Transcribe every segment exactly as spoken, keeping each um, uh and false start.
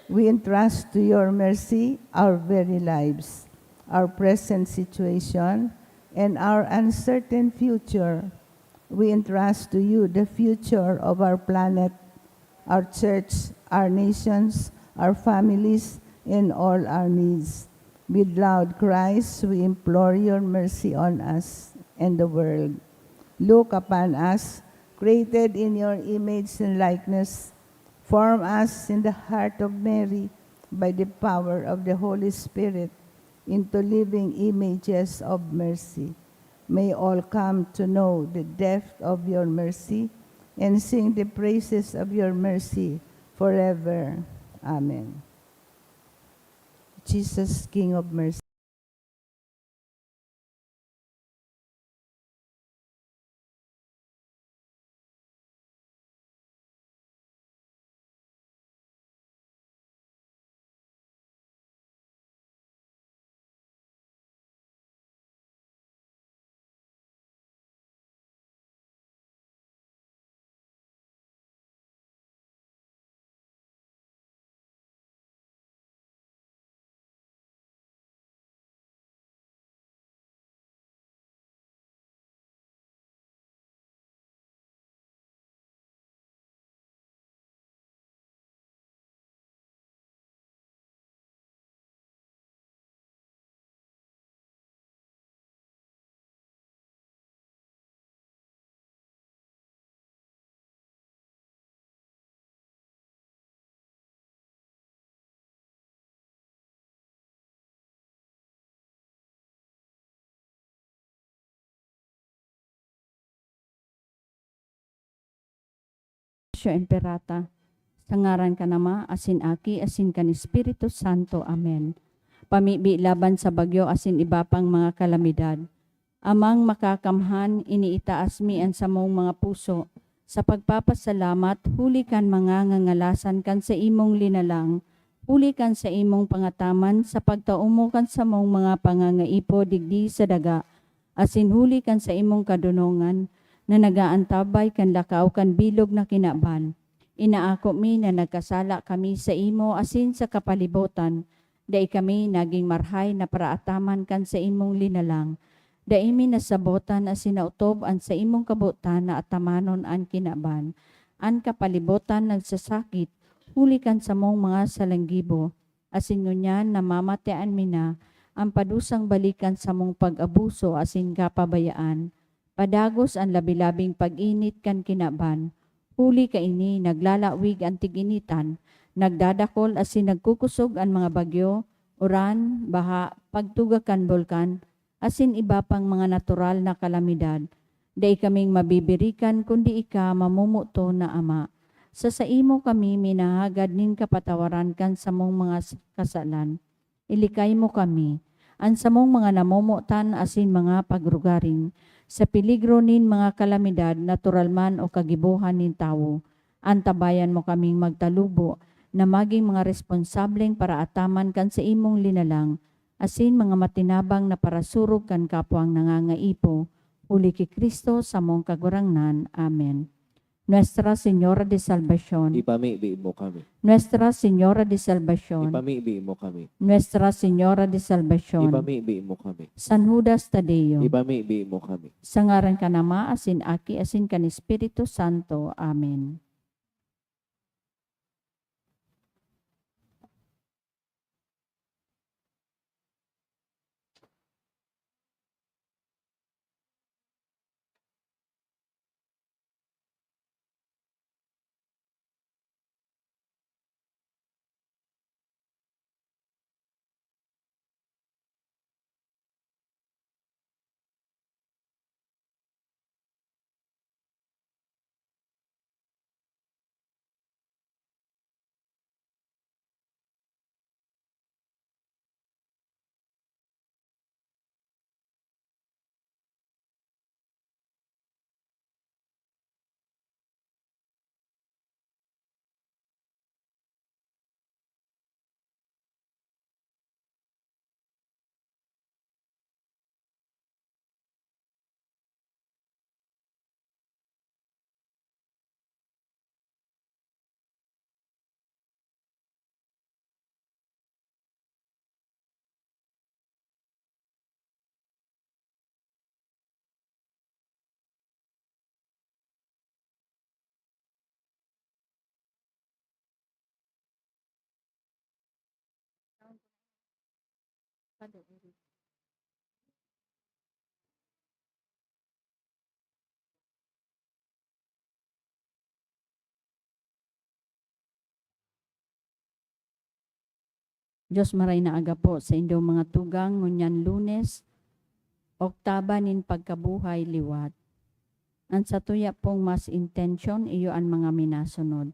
We entrust to your mercy our very lives, our present situation, and our uncertain future. We entrust to you the future of our planet, our church, our nations, our families, and all our needs. With loud cries, we implore your mercy on us and the world. Look upon us, created in your image and likeness. Form us in the heart of Mary by the power of the Holy Spirit into living images of mercy. May all come to know the depth of your mercy and sing the praises of your mercy forever. Amen. Jesus, King of mercy. Imperata, sa ngaran kan Ama, asin Aki, asin kan Espiritu Santo. Amen. Pamibi laban sa bagyo asin iba pang mga kalamidad. Amang Makakamhan, iniitaas mi an samong mga puso sa pagpapasalamat huli kan mga ngangalasan kan saimong linalang, huli kan saimong pangataman sa pagtao mo kan samong mga pangangaipo digdi sa daga, asin huli kan saimong kadonongan na nag-aantabay kan lakaw kan bilog na kinaban. Inaako mi na nagkasala kami saimo asin sa kapalibotan, dai kami nagin marahay na paraataman kan saimong linalang. Dai mi nasabotan asin naotob an saimong kabotan na atamanon an kinaban. An kapalibotan nagsasakit huli kan samong mga salanggibo, asin ngunyan namamatean mi na an padusang balik kan samong pag-abuso asin kapabayaan. Padagos an labi-labing pag-init kan kinaban. Huli kaini, naglalawig an tig-initan, nagdadakol asin nagkukosog an mga bagyo, uran, baha, pagtuga kan bulkan, asin iba pang mga natural na kalamidad. Dai kaming mabibirikan kundi ika, mamomoton na Ama. Sa saimo kami minahagad nin kapatawaran kan samong mga s-, kasalan. Ilikay mo kami, an samong mga namomotan asin mga pagrugaring, sa peligro nin mga kalamidad, natural man o kagibohan nin tawo. Antabayan mo kaming magtalubo na magin mga responsableng paraataman kan saimong linalang, asin mga matinabang na parasurog kan kapwang nangangaipo, huli ki Cristo, samong Kagurangnan. Amen. Nuestra Señora de Salvacion. Ipamibi mo kami. Nuestra Señora de Salvacion. Ipamibi mo kami. Nuestra Señora de Salvacion. Ipamibi mo kami. San Judas Tadeo. Ipamibi mo kami. Sa ngaran kan Ama, asin Aki, asin kan Espiritu Santo. Amen. Dios, maray na aga po sa indong mga tugang ngunyan Lunes, oktaba nin pagkabuhay liwat. An satuya pong mas intensyon iyo an mga minasunod.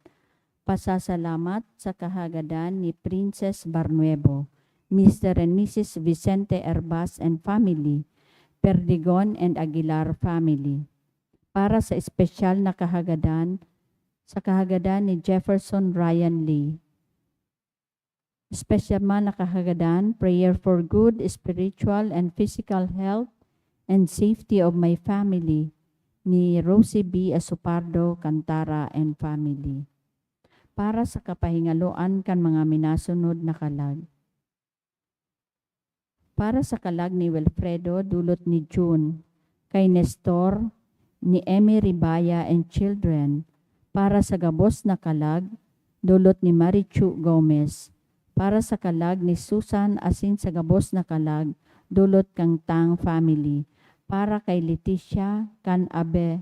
Pasasalamat sa kahagadan ni Princess Barnuevo, Mister and Missus Vicente Herbas and family, Perdigon and Aguilar family. Para sa espesyal na kahagadan, sa kahagadan ni Jefferson Ryan Lee. Espesyal man na kahagadan, prayer for good spiritual and physical health and safety of my family, ni Rosie B Asopardo Cantara and family. Para sa kapahingaloan kan mga minasunod na kalag. Para sa kalag ni Wilfredo, dulot ni June, kay Nestor, ni Emmy Ribaya and children, para sa gabos na kalag, dulot ni Marichu Gomez, para sa kalag ni Susan asin sa gabos na kalag, dulot kan Tang family, para kay Leticia kan Abe-,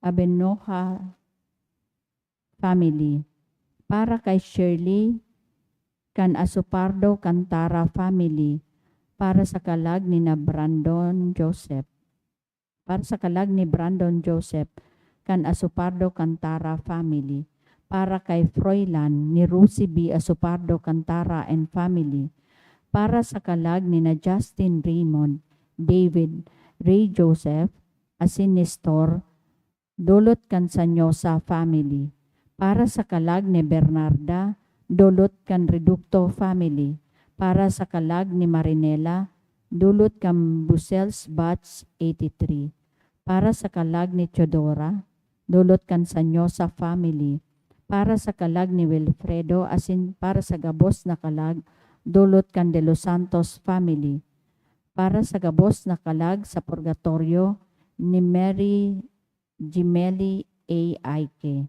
Abenoja family, para kay Shirley kan Asopardo Cantara family, para sa kalag ni na Brandon Joseph. Para sa kalag ni Brandon Joseph kan Asopardo Cantara family, para kay Froilan ni Rosie B Asopardo Cantara and family, para sa kalag ni na Justin Raymond, David, Ray Joseph, asin Nestor, dulot kan Sanyosa family, para sa kalag ni Bernarda, dulot kan Reducto family, para sa kalag ni Marinela, dulot kan Busels Batch eighty-three, para sa kalag ni Teodora, dulot kan Sanyosa family, para sa kalag ni Wilfredo asin para sa gabos na kalag, dulot kan De Los Santos family, para sa gabos na kalag sa purgatoryo ni Mary Jimeli A. Aike,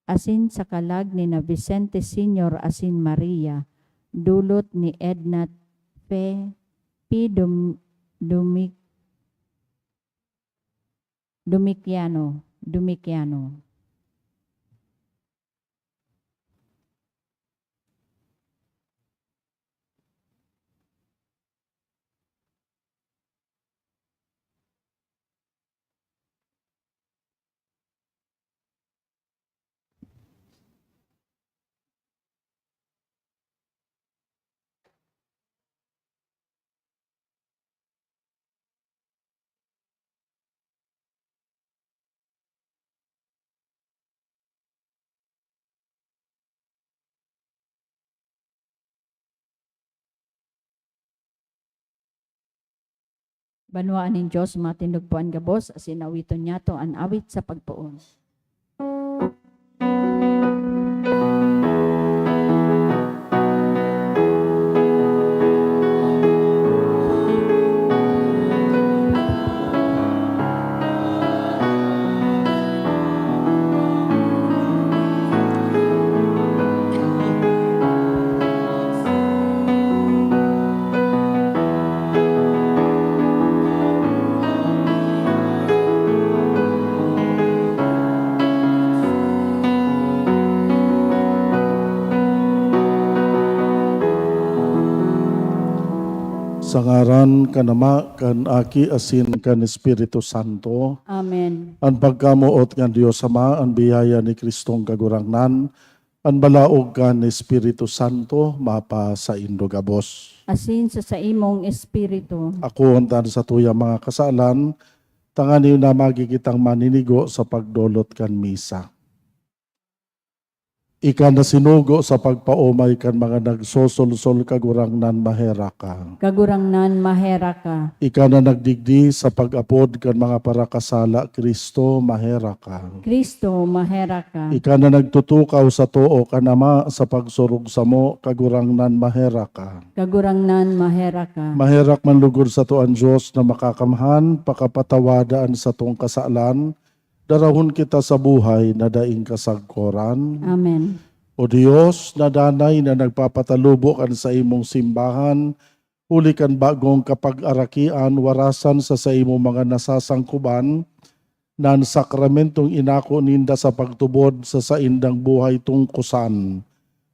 asin sa kalag ni na Vicente Senior asin Maria, dulot ni Edna Fe P. Dom-, Domic-, Domiciano, Domiciano. Banwaan nin Dios, matindog po an gabos, asin awiton niyato an awit sa pagpoon. Sa ngaran kan Ama, kan Aki, asin kan Espiritu Santo. Amen. An pagkamoot kan Dios Ama, an biyaya ni Cristong Kagurangnan, an balaog kan Espiritu Santo, mapasaindo gabos. Asin sa saimong espiritu. Akoon ta an satuyang mga kasalan, tanganing na magi kitang maninigo sa pagdolot kan misa. Ika na sinugo sa pagpaomay kan mga nagsosolsol, Kagurangnan, maherak ka. Kagurangnan, maherak ka. Ika na nagdigdi sa pag-apod kan mga parakasala, Cristo, maherak ka. Cristo, maherak ka. Ika na nagtutukaw sa too kan Ama sa pagsurog samo, Kagurangnan, maherak ka. Kagurangnan, maherak ka. Maherak man lugod sato an Dios na makakamhan, pakapatawada an satong kasalan, darahon kita sa buhay na daing kasagkoran. Amen. O Dios, na danay na nagpapatalubo kan saimong simbahan, Huli kan bagong kapagarakian, warasan sa saimo mga nasasangkuban na an sakramentong inako ninda sa pagtubod sa saindang buhay tungkosan.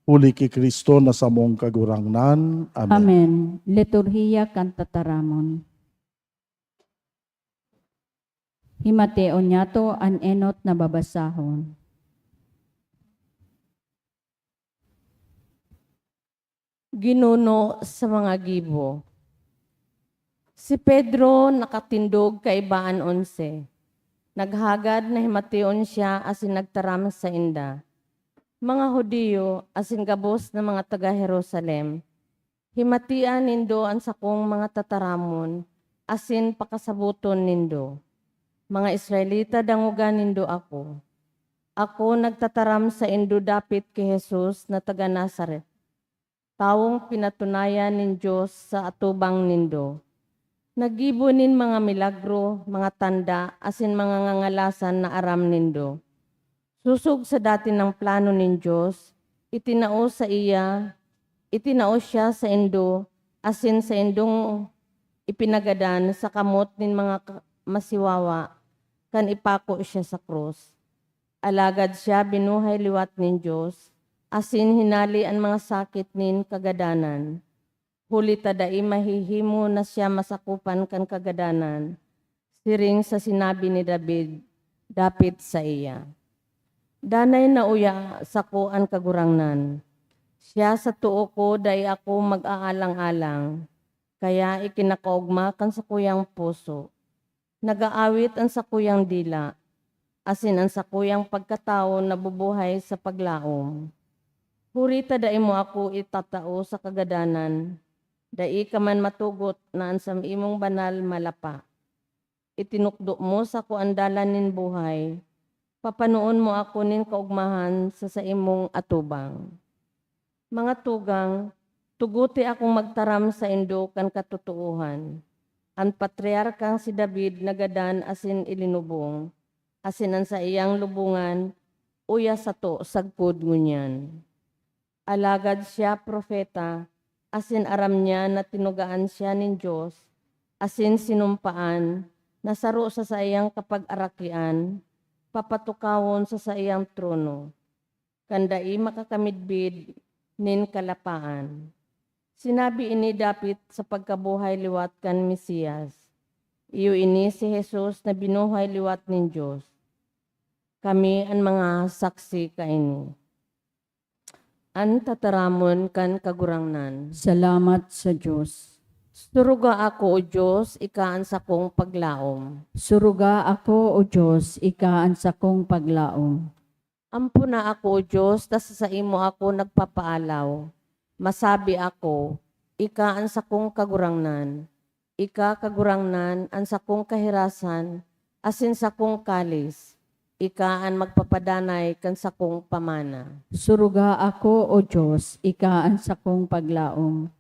Huli ki Cristo na samong Kagurangnan. Amen. Amen. Liturhiya kan Tataramon. Himateon niyato an enot na babasahon. Ginuno sa mga gibo. Si Pedro nakatindog kaiba an onse. Naghagad na himateon siya asin nagtaram sainda, "Mga Judio asin gabos na mga taga Jerusalem, himatea nindo an sakong mga tataramon asin pakasaboton nindo. Mga Israelita, dangoga nindo ako. Ako nagtataram saindo dapit ki Jesus na taga Nazaret, tawong pinatunayan nin Dios sa atubang nindo. Naggibo nin mga milagro, mga tanda, asin mga ngangalasan na aram nindo. Sosog sa dati nang plano nin Dios, itinao saiya, itinao siya saindo, asin saindong ipinagadan sa kamot nin mga ka-, masiwawa kan ipako siya sa krus. Alagad siya binuhay liwat nin Dios, asin hinali an mga sakit nin kagadanan. Huli ta dai mahihimo na siya masakopan kan kagadanan, siring sa sinabi ni David dapit saiya, 'Danay na uya sako an Kagurangnan. Siya sa too ko, dai ako mag-aalang-alang, kaya ikinakaogma kan sakuyang puso. Nag-aawit an sakuyang dila, asin an sakuyang pagkatawo nabubuhay sa paglaom. Huri ta dai mo ako itatao sa kagadanan, dai ka man matugot na an saimong banal malapa. Itinukdo mo sako an dalan nin buhay, papanoon mo ako nin kaogmahan sa saimong atubang. Mga tugang, tugote akong magtaram saindo kan katotoohan. An patriarkang si David nagadan asin ilinubong, asin an saiyang lubongan uya sato sagkod ngunyan. Alagad siya propeta, asin aram niya na tinugaan siya nin Dios, asin sinumpaan na saro sa saiyang kapagarakian, papatukawon sa saiyang trono, kan dai makakamidbid nin kalapaan. Sinabi ini dapit sa pagkabuhay liwat kan Mesias. Iyo ini si Jesus na binuhay liwat nin Dios. Kami an mga saksi kaini. An tataramon kan Kagurangnan. Salamat sa Dios. Suruga ako, O Dios, ika an sakong paglaom. Suruga ako, O Dios, ika an sakong paglaom. Ampona ako, O Dios, ta sa saimo ako nagpapaalaw. Masabi ako, ika an sakong Kagurangnan. Ika, Kagurangnan, an sakong kahirasan, asin sakong kalis. Ika an magpapadanay kan sakong pamana. Suruga ako, O Dios, ika an sakong paglaom.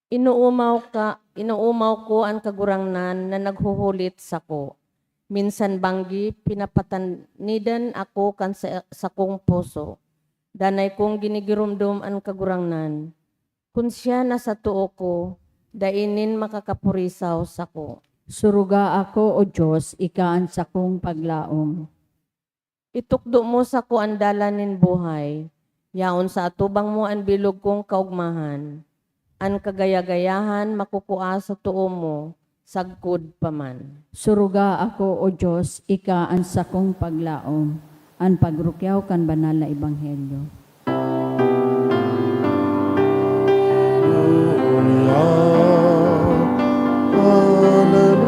Inoomaw ka, inoomaw ko an Kagurangnan na naghuhulit sako. Minsan banggi, pinapatanidan ako kan sa-, sakong puso. Danay kong ginigiromdom an Kagurangnan. Kun siya nasa too ko, dai nin makakapurisaw sako. Suruga ako, O Dios, ika an sakong paglaom. Itukdo mo sako an dalan nin buhay, yaon sa atubang mo an bilog kong kaogmahan. An kagaya-gayahan makukua sa too mo, sagkod pa man. Suruga ako, O Dios, ika an sakong paglaom, an pagrukyaw kan banal na ebanghelyo. Hallelujah, hallelujah.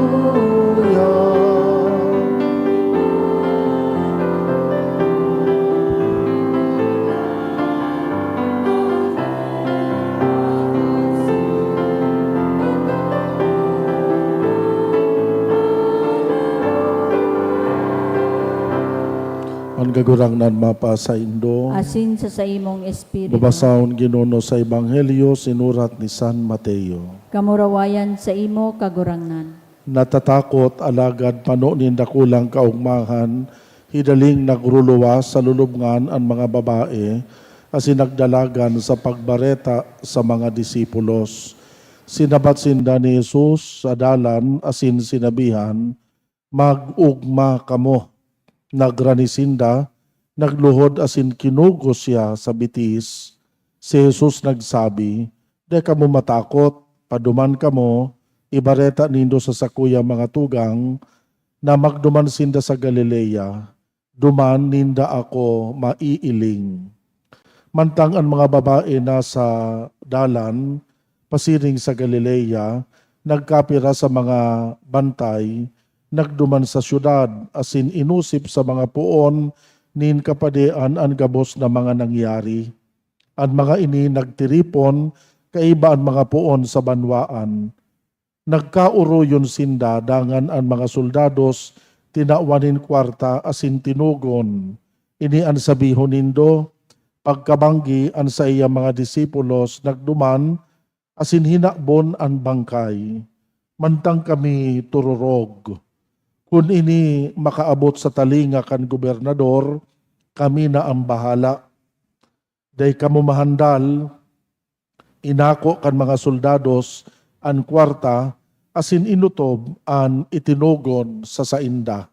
An Kagurangnan mapasaindo. Asin sa saimong espiritu. Babasahon, Ginoo, sa Ebanghelyo sinurat ni San Mateo. Kamurawayan saimo, Kagurangnan. Natatakot, alagad pano nin dakulang kaogmahan, hidaling nagruluwas sa lulubngan an mga babae, asin nagdalagan sa pagbareta sa mga disipulos. Sinabat sinda ni Jesus sa dalan asin sinabihan, "Mag-ogma kamo." Nagrani sinda, nagluhod asin kinugos siya sa bitis. Si Jesus nagsabi, "Dai kamo matakot, paduman kamo, ibareta nindo sa sakuyang mga tugang na magduman sinda sa Galilea, duman ninda ako maiiling." Mantang an mga babae nasa dalan pasiring sa Galilea, nagkapira sa mga bantay, nagduman sa syudad, asin inosip sa mga poon nin kapadean an gabos na mga nangyari. An mga ini nagtiripon kaiba an mga poon sa banwaan. Nagkaoroyon sinda, dangan an mga soldados tinawan nin kwarta asin tinugon, "Ini an sabihon nindo, 'Pagkabanggi, an saiyang mga disipulos nagduman asin hinabon an bangkay, mantang kami tururog. Kun ini makaabot sa talinga kan gobernador, kami na an bahala. Dai kamo mahandal." Inako kan mga soldados an kwarta asin inotob an itinugon sa sainda.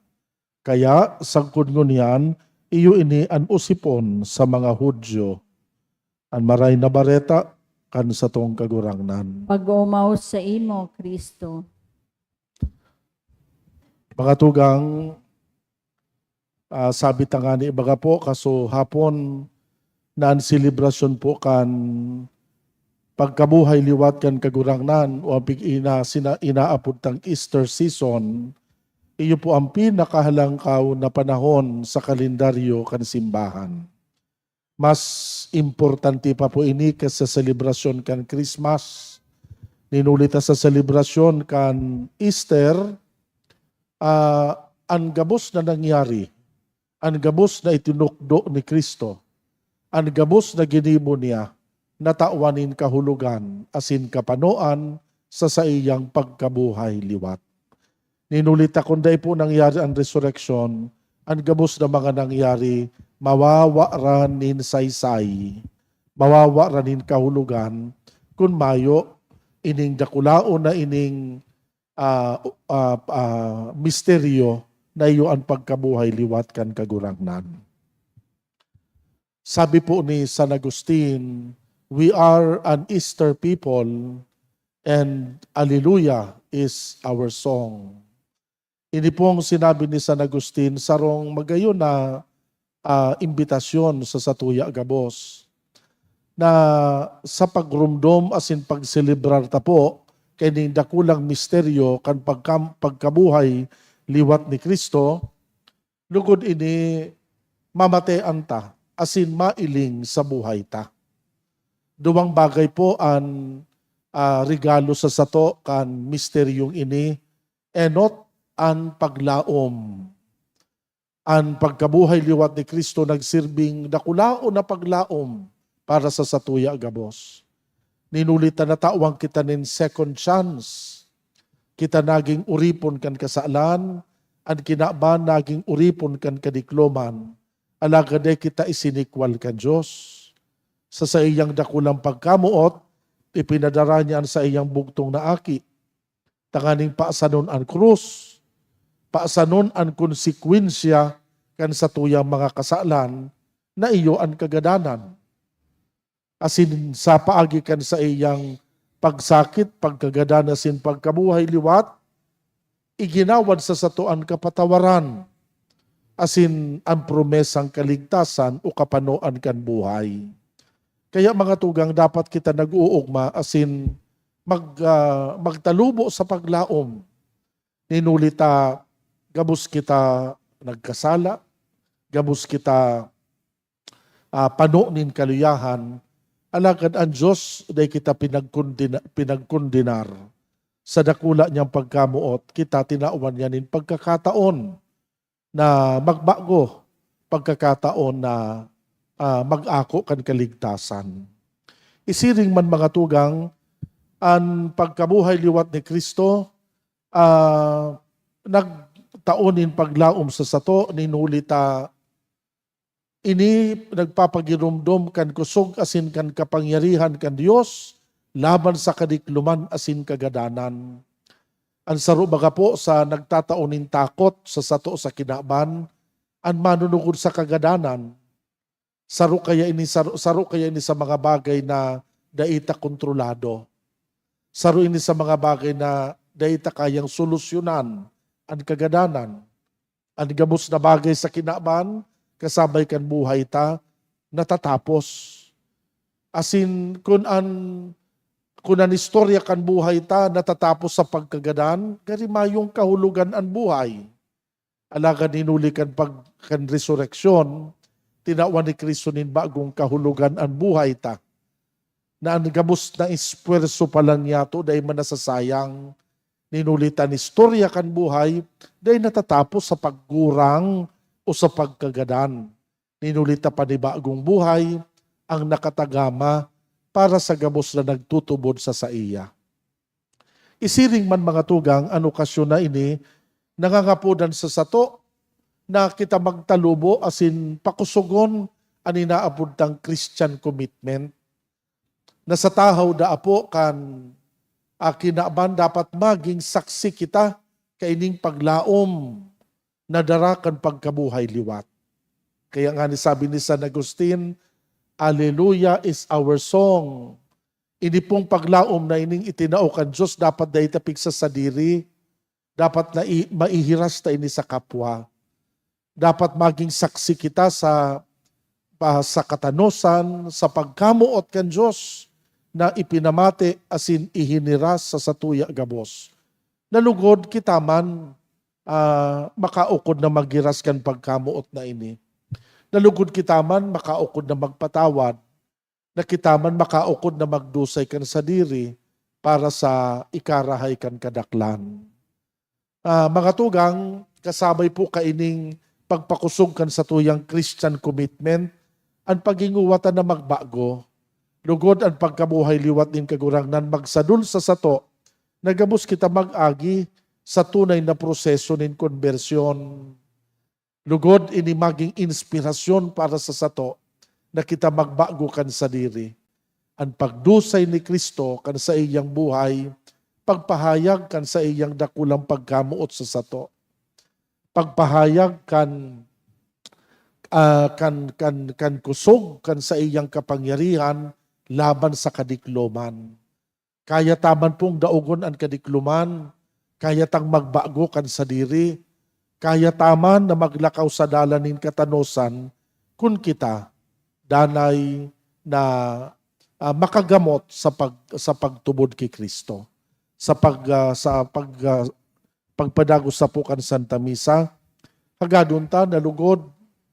Kaya, sagkod ngunyan, iyo ini an osipon sa mga Judio. An Maray na Bareta kan satong Kagurangnan. Pag-omaw saimo, Cristo. Mga tugang, ah, sabi tangani, baga po, kaso hapon na an selebrasyon po kan pagkabuhay liwat kan Kagurangnan o an pig-, ina-, sina-, inaapod tang Easter season, iyo po an pinakahalangkaw na panahon sa kalendaryo kan simbahan. Mas importante pa po ini kaysa selebrasyon kan Christmas. Ninuli ta sa selebrasyon kan Easter, ah, an gabos na nangyari, an gabos na itinukdo ni Cristo, an gabos na ginibo niya, natawan nin kahulogan asin kapanoan sa saiyang pagkabuhay liwat. Ninuli ta kun dai po nangyari an resureksyon, an gabos na mga nangyari mawawaran nin saysay, mawawaran nin kahulogan, kun mayo ining dakulaon na ining, ah, ah, ah, misteryo na iyo an pagkabuhay liwat kan Kagurangnan. Sabi po ni San Agustin, "We are an Easter people and Alleluia is our song." Ini pong sinabi ni San Agustin, sarong magayon na, ah, imbitasyon sa satuya gabos, na sa pagromdom asin pagselebrar ta po kaining dakulang misteryo kan pagkam-, pagkabuhay liwat ni Cristo, lugod ini mamatean ta asin mailing sa buhay ta. Duwang bagay po an, ah, regalo sa sato kan misteryong ini, enot an paglaom. An pagkabuhay liwat ni Cristo nagsirbing dakulaon na paglaom para sa satuya gabos. Ninuli ta natawan kita nin second chance. Kita naging oripon kan kasalan, an kinaban naging oripon kan kadikloman, alagad dai kita isinikwal kan Dios. Sa saiyang dakulang pagkamoot, ipinadara niya an saiyang bugtong na Aki, tanganing pasanon an krus, pasanon an konsekwensya kan satuyang mga kasalan na iyo an kagadanan. Asin sa paagi kan saiyang pagsakit, pagkagadan asin pagkabuhay liwat, iginawad sa sato an kapatawaran asin an promesang kaligtasan o kapanoan kan buhay. Kaya, mga tugang, dapat kita nag-oogma asin mag-, ah, magtalubo sa paglaom. Ninuli ta gabos kita nagkasala, gabos kita, ah, pano nin kaluyahan, alagad an Dios dai kita pinagkondena-, pinagkondenar. Sa dakula niyang pagkamoot, kita tinawan niya nin pagkakataon na magbago, pagkakataon na, ah, mag-ako kan kaligtasan. Isiring man, mga tugang, an pagkabuhay liwat ni Cristo, ah, nagtao nin paglaom sa sato, ninuli ta ini nagpapagiromdom kan kosog asin kan kapangyarihan kan Dios laban sa kadikloman asin kagadanan. An saro baga po sa nagtatao nin takot sa sato sa kinaban, an manunugod sa kagadanan. Saro kaya ini, saro, saro kaya ini sa mga bagay na dai ta kontrolado. Saro ini sa mga bagay na dai ta kayang solusyonan an kagadanan. An gabos na bagay sa kinaban, kasabay kan buhay ta, natatapos. Asin, kun an, kun an istorya kan buhay ta natatapos sa pagkagadan, gari mayong kahulogan an buhay. Alagad hinuli kan pag-, kan resureksyon, tinawan ni Cristo nin bagong kahulogan an buhay ta, na an gabos na espuwerso pa lang niyato dai man nasasayang. Hinuli ta an istorya kan buhay dai natatapos sa pagkurang o sa pagkagadan. Hinuli ta panibagong buhay ang nakatagama para sa gabos na nagtutubod sa saiya. Isiring man, mga tugang, an okasyon na ini nangangapodan sa sato na kita magtalubo asin pakusogon an inaapod tang Christian commitment, na sa tahaw da apo kan, ah, kinaban dapat magin saksi kita kaining paglaom na dara kan pagkabuhay liwat. Kaya nga ni, sabi ni San Agustin, "Alleluia is our song." Ini pong paglaom na ining itinao kan Dios dapat dai ta pigsasadiri, dapat na i-, maihiras ta ini sa kapwa. Dapat magin saksi kita sa, pa-, sa katanosan, sa pagkamoot kan Dios na ipinamati asin ihiniras sa satuya gabos. Na lugod kita man, ah, makaukod na maghiras kan pagkamoot na ini. Na lugod kita man makaukod na magpatawad, na kita man makaukod na magdusay kan sadiri para sa ikarahay kan kadaklan. Ah, mga tugang, kasabay po kaining pagpakosog kan satuyang Christian commitment, an paghinguwatan na magbago. Lugod an pagkabuhay liwat nin Kagurangnan magsadol sa sato na gabos kita mag-agi sa tunay na proseso nin konbersyon. Lugod ini magin inspirasyon para sa sato na kita magbago kan sadiri. An pagdusay ni Cristo kan saiyang buhay, pagpahayag kan saiyang dakulang pagkamoot sa sato. Pagpahayag kan, ah, kan, kan, kan kusog kan saiyang kapangyarihan laban sa kadikloman. Kaya ta man pong daogon an kadikloman, kaya tang magbago kan sadiri, kaya ta man na maglakaw sa dalan nin katanosan kun kita danay na, ah, makagamot sa pag-, sa pagtubod ki Cristo, sa pag-, ah, sa pag-, ah, pagpadagos sapo kan Santa Misa. Hagadon ta na lugod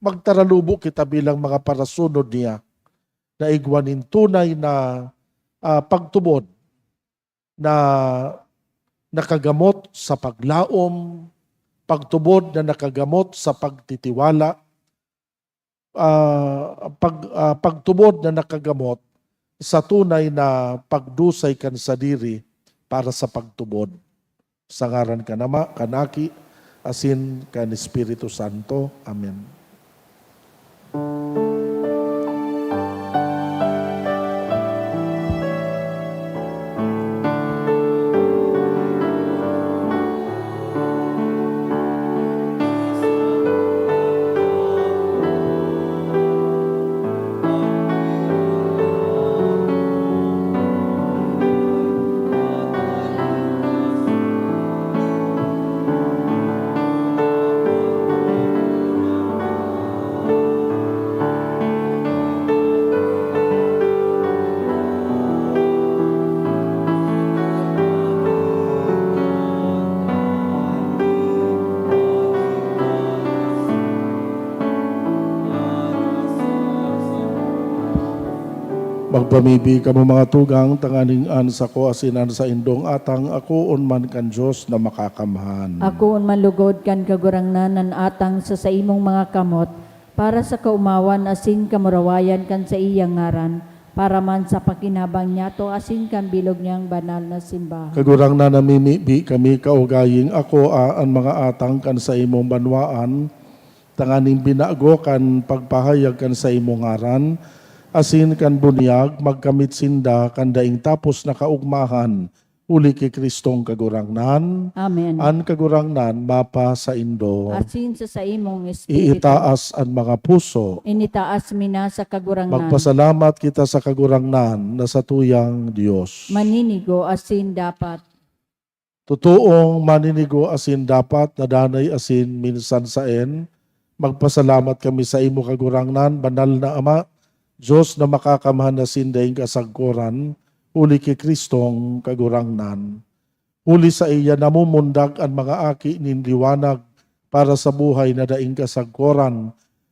magtaralubo kita bilang mga parasunod niya na igwa nin tunay na, ah, pagtubod na nakagamot sa paglaom, pagtubod na nakagamot sa pagtitiwala, ah, pag-, ah, pagtubod na nakagamot sa tunay na pagdusay kan sadiri para sa pagtubod. Sa ngaran kan Ama, kan Aki, asin kan Espiritu Santo. Amen. Magpamibi kamo, mga tugang, tanganing an sako asin an saindong atang akoon man kan Dios na Makakamhan. Akoon man lugod kan Kagurangnan an atang sa saimong mga kamot, para sa kaomawan asin kamurawayan kan saiyang ngaran, para man sa pakinabang niyato asin kan bilog niyang banal na simbahan. Kagurangnan, namimibi kami kaugaying akoa an mga atang kan saimong banwaan, tanganing binago kan pagpahayag kan saimong ngaran, asin kan bunyag magkamit sinda kan daing tapos na kaogmahan, huli ki Kristong Kagurangnan. Amen. An Kagurangnan mapasaindo. Asin sa saimong espiritu. Iitaas an mga puso. Initaas mi na sa Kagurangnan. Magpasalamat kita sa Kagurangnan na satuyang Dios. Maninigo asin dapat. Totoong maninigo asin dapat na danay asin minsan saen, magpasalamat kami saimo, Kagurangnan, banal na Ama, Dios na makakamhan asin daing kasagkoran, huli ki Kristong Kagurangnan. Huli saiya namumundag an mga aki nin liwanag para sa buhay na daing kasagkoran,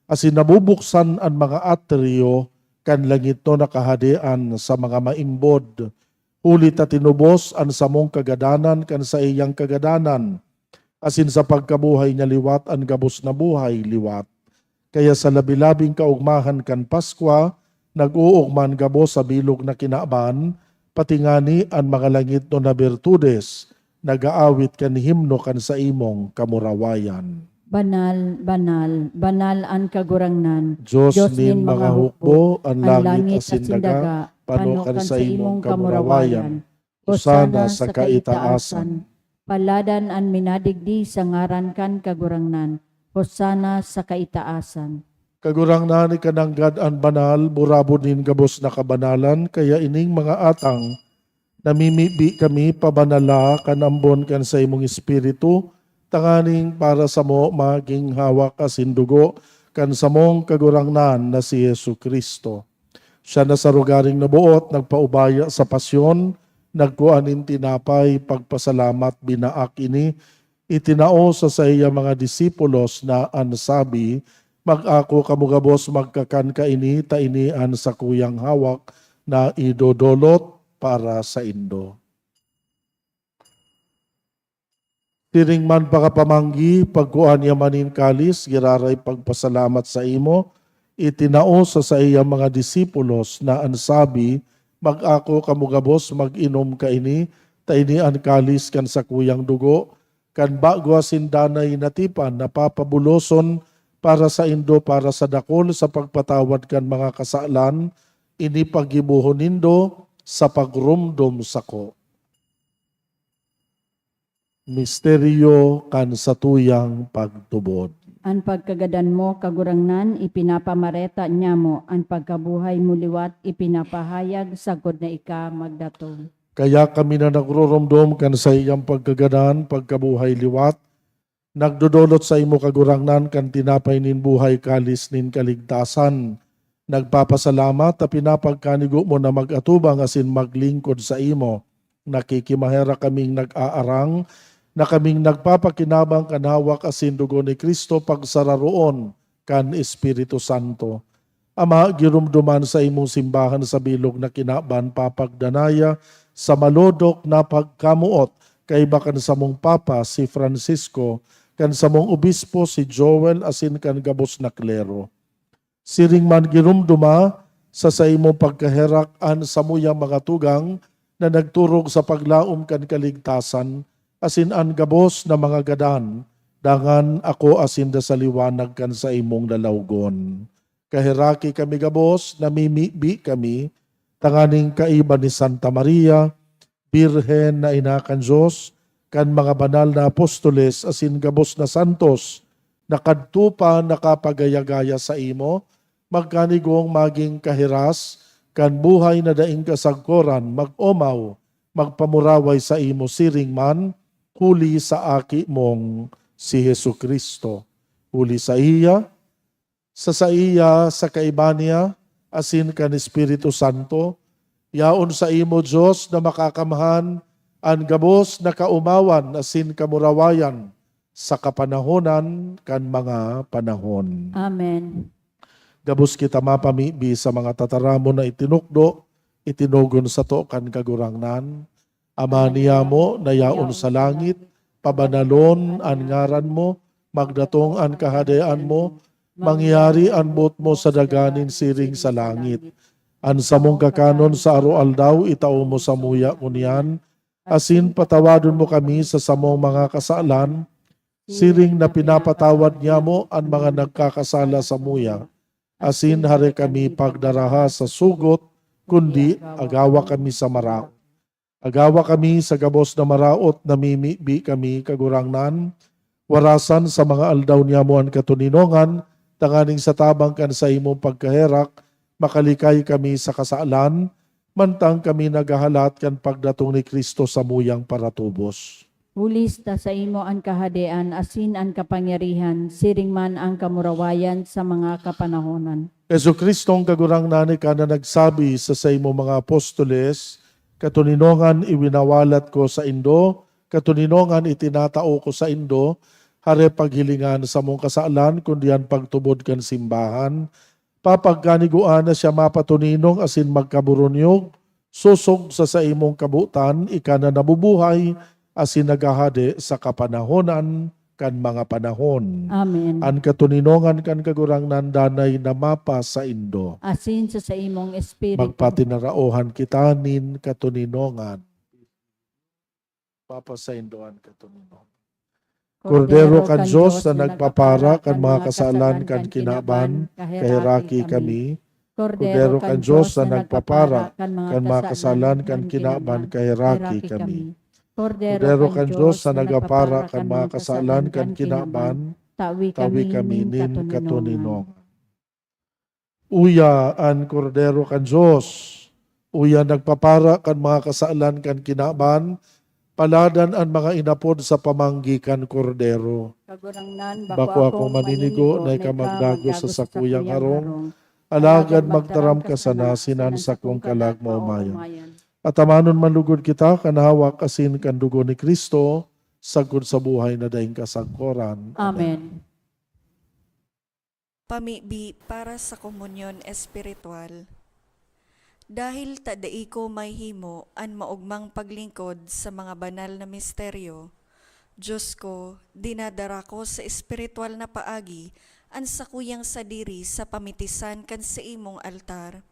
asin nabubuksan an mga atriyo kan langitnon na kahadean sa mga maimbod. Huli ta tinubos an samong kagadanan kan saiyang kagadanan, asin sa pagkabuhay niya liwat an gabos na buhay liwat. Kaya sa labi-labing kaogmahan kan Paskwa, nag-oogma an gabos sa bilog na kinaban, pati ngani an mga langitnon na birtudes nag-aawit kan himno kan saimong kamurawayan. Banal, banal, banal an Kagurangnan, Dios nin mga hukbo, an langit asin daga, pano kan saimong kamurawayan. Hosana sa kaitaasan. Paladan an minadigdi sa ngaran kan Kagurangnan. Hosana sa kaitaasan. Kagurangnan, ika nanggad an banal, burabod nin gabos na kabanalan, kaya ining mga atang, namimibi kami, pabanala kan ambon kan saimong Espiritu, tanganing para samo magin hawak asin dugo kan samong Kagurangnan na si Jesu-Cristo. Siya na sa rogaring naboot, nagpaubaya sa pasyon, nagkua nin tinapay, pagpasalamat, binaak ini, itinao sa saiyang mga disipulos na an sabi, "Mag-ako kamo gabos magkakan kaini, ta ini an sakuyang hawak na idodolot para saindo." Siring man pakapamanggi, pagkua niya man nin kalis, giraray pagpasalamat saimo, itinao sa saiyang mga disipulos na an sabi, "Mag-ako kamo gabos mag-inom kaini, ta ini an kalis kan sakuyang dugo, kan bago asin danay na tipan na papabuloson para saindo, para sa dakul, sa pagpatawad kan mga kasalan. Ini paggibohon nindo sa pagromdom sako." Misteryo kan satuyang pagtubod. An pagkagadan mo, Kagurangnan, ipinapamareta niamo, an pagkabuhay mo liwat ipinapahayag sagkod na ika magdatong. Kaya kami na nagroromdom kan saiyang pagkagadan, pagkabuhay liwat, nagdodolot saimo, Kagurangnan, kan tinapay nin buhay, kalis nin kaligtasan. Nagpapasalamat ta pinapagkanigo mo na mag-atubang asin maglingkod saimo. Nakikimaherak kaming nag-aarang na kaming nagpapakinabang kan hawak asin dugo ni Cristo pagsararoon kan Espiritu Santo. Ama, giromdoman saimong simbahan sa bilog na kinaban papagdanaya sa malodok na pagkamoot kaiba kan samong Papa, si Francisco, kan samong Obispo, si Joel, asin kan gabos na klero. Siring man giromdoma sa saimong pagkaherak an samuyang mga tugang na nagturog sa paglaom kan kaligtasan, asin an gabos na mga gadan, dangan ako asin da sa liwanag kan saimong lalawgon. Kaheraki kami gabos, namimibi kami, tanganing kaiba ni Santa Maria, Birhen na ina kan Dios, kan mga banal na apostoles asin gabos na santos, na kadto pa nakapagaya-gaya saimo, magkanigong magin kahiras kan buhay na daing kasagkoran, mag-omaw, magpamuraway saimo siring man, huli sa Aki mong si Jesu-Cristo. Huli saiya, sa saiya, sa kaiba niya, asin kan Espiritu Santo, yaon saimo, Dios na makakamhan, an gabos na kaomawan asin kamurawayan sa kapanahonan kan mga panahon. Amen. Gabos kita mapamibi sa mga tataramon na itinukdo, itinugon sato kan Kagurangnan. Ama niyamo na yaon sa langit, pabanalon an ngaran mo, magdatong an kahadean mo, mangyari an boot mo sa daga nin siring sa langit. An samong kakanon sa aroaldaw itao mo samuya ngunyan, asin patawadon mo kami sa samong mga kasalan, siring na pinapatawad niamo an mga nagkakasala samuya. asin hari kami pagdaraha sa sugot, kundi agawa kami sa maraot. Agawa kami sa gabos na maraot, namimibi kami, Kagurangnan, warasan sa mga aldaw niyamo an katoninongan, tanganing sa tabang kan saimong pagkaherak, makalikay kami sa kasalan, mantang kami naghahalat kan pagdatong ni Cristo samuyang paratubos. Huli ta saimo an kahadean asin an kapangyarihan, siring man an kamurawayan sa mga kapanahonan. Jesu-Cristong Kagurangnan, ika na nagsabi sa saimo mga apostoles, "Katoninongan iwinawalat ko saindo, katoninongan itinatao ko saindo." Hare paghilingan samong kasalan, kundi an pagtubod kan simbahan, papagkaniguan na siya mapatoninong asin magkaburunyog, sosog sa saimong kabotan, ika na nabubuhay asin naghahade sa kapanahonan kan mga panahon. Amen. An katoninongan kan Kagurangnan danay na mapasaindo. Asin sa saimong espiritu. Magpatinaraohan kita nin katoninongan. Papasaindo an katoninongan. Kordero kan Dios na nagpapara kan mga kasalan kan kinaban, kaheraki kami. Kordero kan Dios na nagpapara kan mga kasalan kan kinaban, kaheraki kami. Kordero kan Dios na nagpapara kan mga kasalan kan kinaban, tawi kami nin katoninongan. Uya an Kordero kan Dios. Uya nagpapara kan mga kasalan kan kinaban, paladan an mga inapod sa pamanggi kan Kordero. Kagurangnan, bako akong maninigo na ika magdagos sa sakuyang harong, alagad magtaram ka sana sinan sakong kalag maomayan. Atamanon man lugod kita kan hawak asin kan dugo ni Cristo, sagkod sa buhay na daing kasagkoran. Amen. Pamibi para sa komunyon espiritual. Dahil ta dai ko mahimo an maogmang paglingkod sa mga banal na misteryo, Dios ko, dinadara ko sa espiritual na paagi an sakuyang sadiri sa pamitisan kan saimong altar.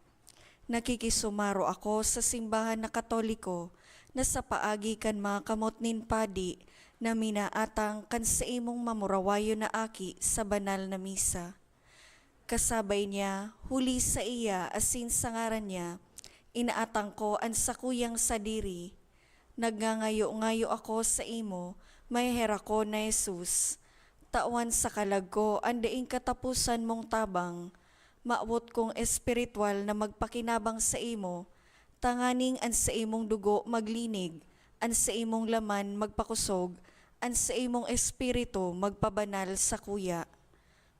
Nakikisumaro ako sa simbahan na Katoliko na sa paagi kan mga kamot nin padi na minaatang kan saimong mamurawayon na aki sa banal na misa. Kasabay niya, huli saiya asin sa ngaran niya, inaatang ko an sakuyang sadiri. Nagngangayo-ngayo ako saimo, maheherakon na Jesus. Tawan sa kalag ko an daing kataposan mong tabang. Mawot kong espiritual na magpakinabang saimo, tanganing an saimong dugo maglinig, an saimong laman magpakosog, an saimong espiritu magpabanal sakuya.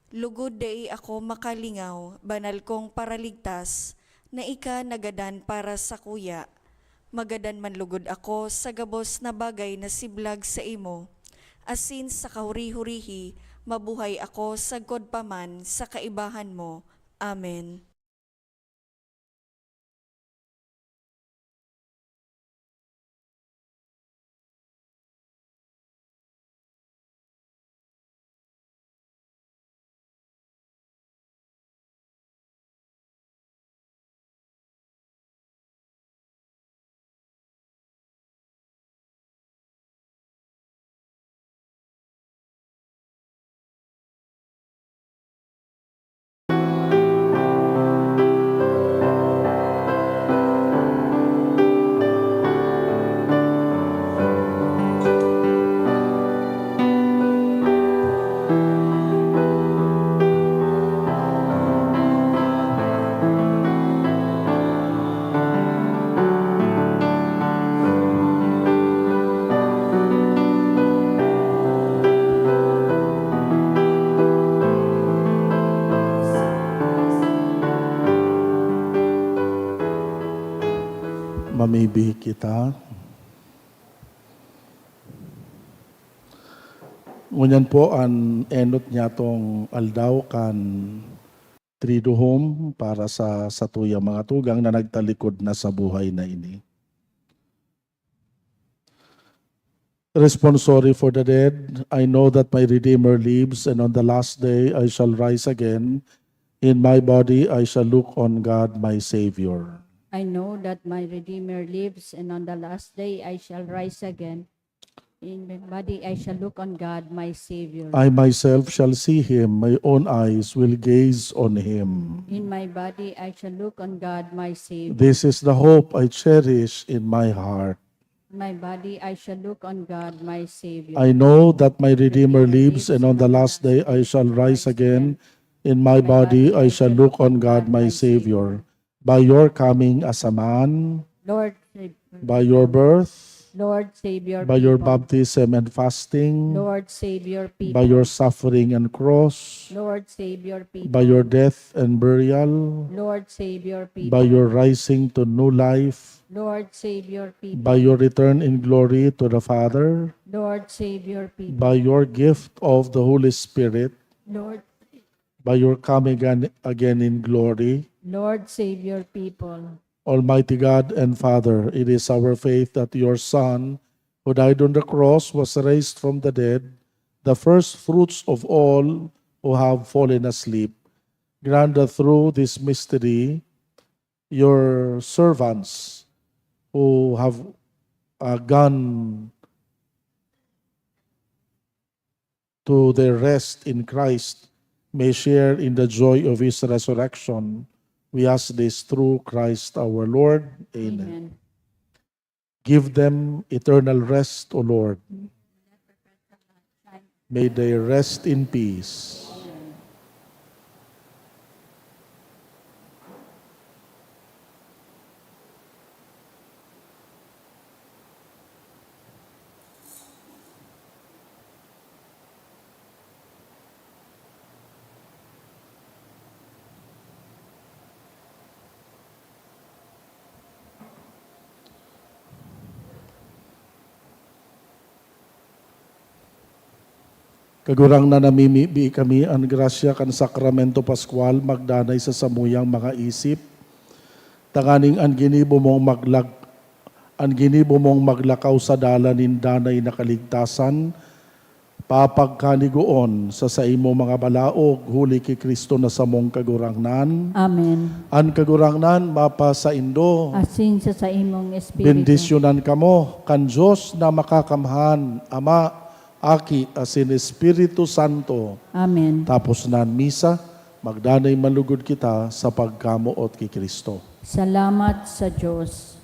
Lugod dai ako makalingaw, banal kong Paraligtas, na ika nagadan para sakuya. Magadan man lugod ako sa gabos na bagay na siblag saimo, asin sa kahuri-hurihi mabuhay ako sagkod pa man sa kaibahan mo. Amen. Mamibi kita. Ngunyan po an enot niyatong aldaw kan Triduum para sa satuyang mga tugang na nagtalikod na sa buhay na ini. Responsory for the dead. I know that my Redeemer lives, and on the last day I shall rise again. In my body I shall look on God, my Savior. I know that my Redeemer lives, and on the last day I shall rise again. In my body I shall look on God, my Savior. I myself shall see him, my own eyes will gaze on him. In my body I shall look on God, my Savior. This is the hope I cherish in my heart. In my body I shall look on God, my Savior. I know that my Redeemer lives, and on the last day I shall rise again. In my body I shall look on God, my Savior. By your coming as a man, Lord, save by your birth, Lord, save your by your people. Baptism and fasting, Lord, save your people. By your suffering and cross, Lord, save your people. By your death and burial, Lord, save your people. By your rising to new life, Lord, save your people. By your return in glory to the Father, Lord, save your people. By your gift of the Holy Spirit, Lord, By your coming again, again in glory. Lord, save your people. Almighty God and Father, it is our faith that your Son, who died on the cross, was raised from the dead, the first fruits of all who have fallen asleep, grant that through this mystery, your servants who have uh, gone to their rest in Christ may share in the joy of his resurrection. We ask this through Christ our Lord. Amen. Amen. Give them eternal rest, O Lord. May they rest in peace. Kagurangnan, namimibi kami an grasya kan Sakramento Pascual magdanay sa samuyang mga isip, tanganing an ginibo mong maglag-, an ginibo mong maglakaw sa dalan nin danay na kaligtasan, papagkanigoon sa saimong mga balaog, huli ki Cristo na samong Kagurangnan. Amen. An Kagurangnan mapasaindo. Asin sa saimong espiritu. Bendisyonan kamo kan Dios na Makakamhan, Ama, Aki, asin Espiritu Santo. Amen. Tapos na an misa, magdanay malugod kita sa pagkamoot ki Cristo. Salamat sa Diyos.